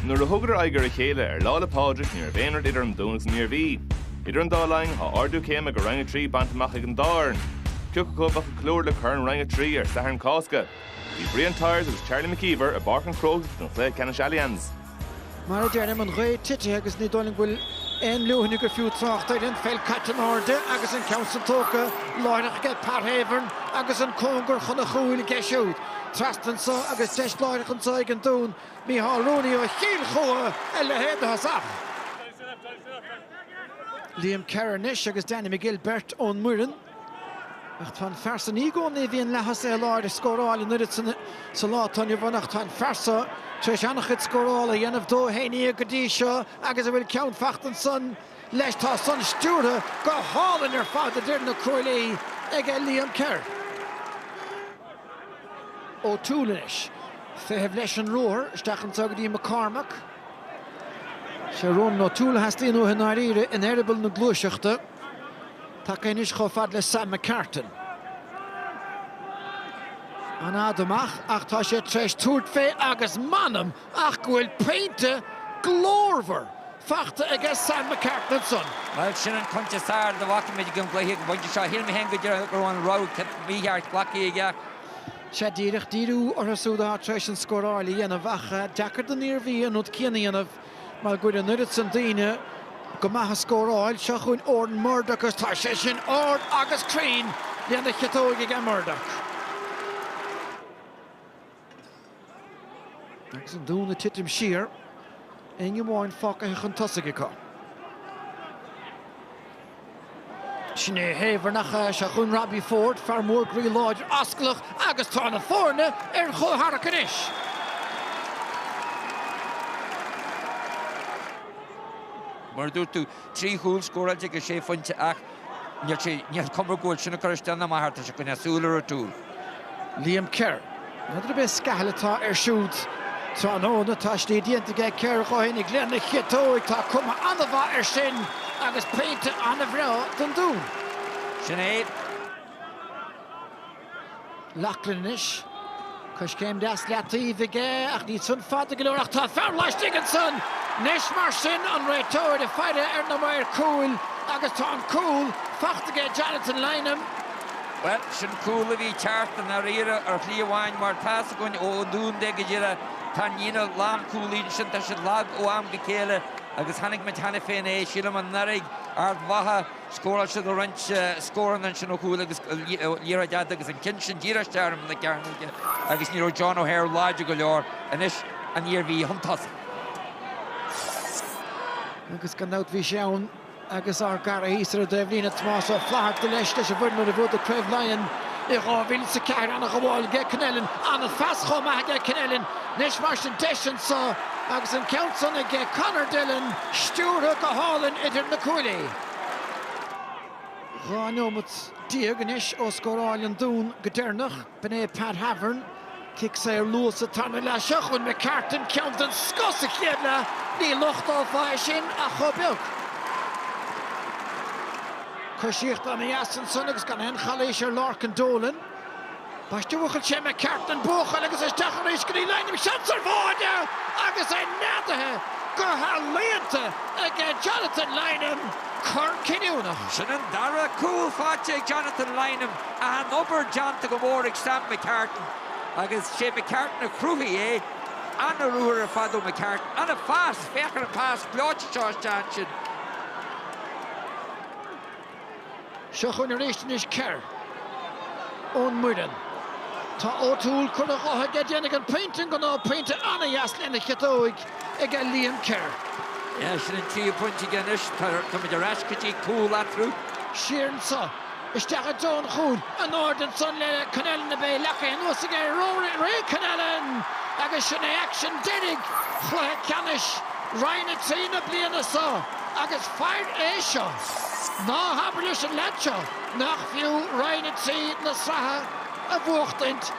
Nuair a thugadar aghaidh ar a chéile ar Lá 'le Pádraig ní raibh aon rud idir an Dún agus an Iarmhí. Idir an dá linn, tá ardú céime go Roinn 3 bainte amach ag an dá fhoireann. Cé acu a bheadh ag ceiliúradh le Corn Roinn 3 ar Satharn Cásca? Bhí Brian Tyers agus Charlie McKeever i bPáirc an Chrócaigh don chluiche ceannais Allianz. Mar a deirim, an ghaoth titithe agus ní dóigh liom go bhfuil aon leoithne gur fiú trácht uirthi. An pheil caite in airde agus an ceann san tógtha láithreach aige Pat Havern agus an cóngar chun a chúil aige siúd. Trasna anso agus deis láithreach anso ag an Dún. Mícheál Rooney ó Chill Chua, a leithéid de thosach. Liam Kerr anois agus Danny McGill beirt ón mBoireann. Ach tá an fear san ní i gcónaí a bhíonn leath-thosaithe láir ag scóráil an oiread san sa lá atá inniu ann ach tá an fear so tar éis an-chuid scórála a dhéanamh dó fhéinig go dtí seo agus a bhfuil ceann fachta ansan leis tá san stiúrtha go hálainn ar fad idir na cuaillí aige Liam Kerr. O'Toole anois. Feitheamh leis an ruathar isteach anseo go dtí McCormack. Sé Ronan O'Toole a theastaíonn uathu i ndáiríre in eireaball na gluaiseachta. Tagtha anois chomh fada le Sam McCartan. An-fhada amach ach tá sé tar éis tabhairt fé agus m'anam ach go bhfuil pointe glórmhar fachta aige Sam McCartan ansan. Bhuel, sin an pointe is fearr dá bhfaca muid ag an gcluiche go pointe seo. Shíl mé féin go raibh an rogha mícheart glactha aige. Sea, díreach díriú orthu siúd atá tar éis an scóráil a dhéanamh ach deacair don Iarmhí an rud céanna a dhéanamh mar go bhfuil an oiread san daoine go maith ag scóráil. Seo chugainn Odhrán Murdock agus tá sé sin ard agus cruinn lena chiotóig aige Murdock. Agus an Dún ag titim siar, éinne amháin fágtha chun tosaigh acu. Sin é Havern ach seo chugainn Robbie Ford, fear mór groí láidir ascalach agus tá na foirne ar chomhtharrac anois. Mar a dúirt tú, 3 chúl scóráilte agus 6 phointe ach níl sé, níl cuma go bhfuil sin ag cur isteach ná amach air, tá sé ag coinneáil súil ar O'Toole. Liam Kerr. N'fheadar ab é Scahill atá air siúd tráthnóna. Tá slí déanta aige Kerr dhó fhéinig lena chiotóig. Tá cuma an-mhaith air sin agus pointe an-bhreá don Dún. Sin é. Loughlin anois. Coiscéim deas leataoibh aige ach níl san fada go leor ach tá fear laistigh ansan anois mar sin an réiteoir ag faire ar na maoir cúil agus tá an cúl fachta aige Jonathan Lynam. Bhuel, sin cúl a bhí ceart i ndáiríre ar shlí amháin mar tá fhios againn ón Dún de go díreach tá an líne lánchúlaí ansin, tá siad lag ó am go chéile agus chonaic muid cheana féin é, sílim anuraidh, Ard Mhacha, scóráil siad roinnt scóranna ansin ó chúl agus liathróid fhada agus an ceann sin díreach isteach ar na cearnóige agus ní raibh John O'Hare láidir go leor. Anois an Iarmhí chun tosaigh. Agus gan dabht bhí sé ann. Agus ár gcara thíos ar an dtaobhlíne, Tomás Ó Flatharta leis, leis an bhfoireann nuair a bhuadar Craobh Laighean i 2004. Ana-ghabháil aige Connellan, ana-phas chomh maith aige Connellan. Anois mar sin deis anso agus an ceann san aige Conor Dillon, stiúrtha go hálainn idir na cuaillí. 12 neomat anois ó scóráil an Dún go deireanach. B'in é Pat Havern. Cic saor luath sa tarna leath. Seo chugainn McCartan, ceann den scoth sa chéad leath. Ní lochtófá é sin ach chomh beag. Coisíocht ana-dheas ansan agus gan aon chalaois ar Lorcan Dolan. B'aisteach bhuachaill sé McCartan, buachaill agus isteach arís go dtí Lynam. Seans ar bháide agus é neadaithe go healaíonta aige Jonathan Lynam. Cor cinniúnach. Sin an dara cúl faighte ag Jonathan Lynam. An obair déanta go mór ag Sam McCartan agus sé McCartan a chruthaigh é. Ana-ruathar ar fad ó McCartan. Ana-phas! Féach ar an pas gleoite seo isteach ansin. Seo chugainn arís anois Kerr ón mBoireann. Tá O'Toole curtha dhó aige, déanfaidh an pointe an gnó, pointe ana-dheas lena chiotóig aige Liam Kerr. Yeah, sin an tríú pointe aige anois. Táimid ar ais go dtí cúl eatarthu. Siar anso. Isteach i dtreo an chúil, in airde ansan le Connellan ab é, leagtha anuas aige Ray Connellan agus sin é aicsean deiridh chluiche ceannais Roinn 3 na bliana seo agus fair é seo. Ná habair leis an leaid seo nach fiú Roinn 3 na sraithe a bhuachtaint.